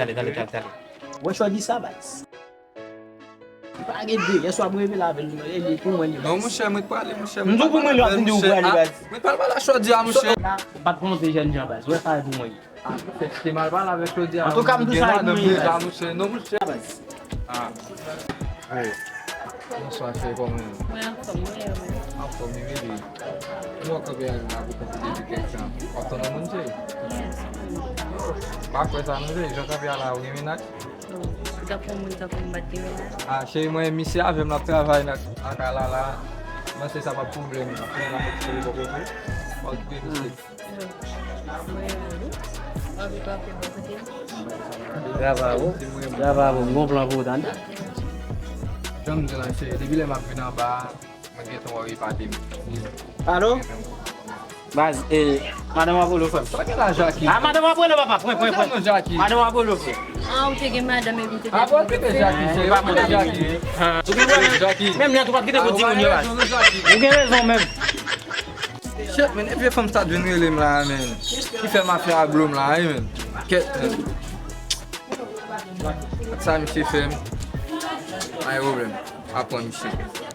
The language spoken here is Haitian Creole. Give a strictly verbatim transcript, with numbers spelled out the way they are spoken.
Talè, talè, talè, talè. Wè Shorty sa, baz. Pa gen de, yèswa mwen reve la avè l, e li pou mwen li, baz. Non, monchè, mwen t prale, monchè. M di w pou mwen li, w ap vin di w prale, baz. Mwen t pral pale a Shorty a, monchè. M pa t konte jèn jan, baz. Wè sa e pou mwen. Ah, monchè, si te mal pale avèk Shorty a, antouka, m di w sa e pou mwen, baz. Monchè, non, monchè. Baz. Ah. Hey. Bonswa, cheri, kòman w ye? Mwen anfòm, mwen ye, mwen. Anfòm, wi, wi. Mwen kanpe a la pou konte depi kèk tan. W ap tann yon moun, cheri? Yes. M pa kwè sa, non, cheri. Jan w kanpe a la, ou gen mennaj? Non, si w t ap yon moun tankou m, m pa t gen mennaj. Ah, cheri, mwen, misye avè m, l ap travay nan, nan kay la, la. Mwen, se sa, pa pwoblèm. Ap fè yon ti bò kote. W ap okipe misye. Bravo, bravo, m gon plan pou ou, tande. Jan m di la, se depi lè m ap vin anba a, mwen gentan wè w epate m. Alo? Baz, e, madanm Apollo, frè m. Sa gen la, Jackie? Ah, madanm Apollo, papa, pran, pran, pran. Madanm Apollo, frè. Ah, ou te gen madanm epi ou te... Ah, bon, te gen Jackie, se pa madanm Jackie. Ou gen rezon, menm lè tou pa t kite pou di moun yo, baz. Ou gen rezon, menm. Shit, men, e vye fanm sa t vin rele m la, men. Ki fè mafya a blo m la, wi, men. Kèt, men. Ak sa misye fè m. Pa gen pwoblèm. Aprann misye.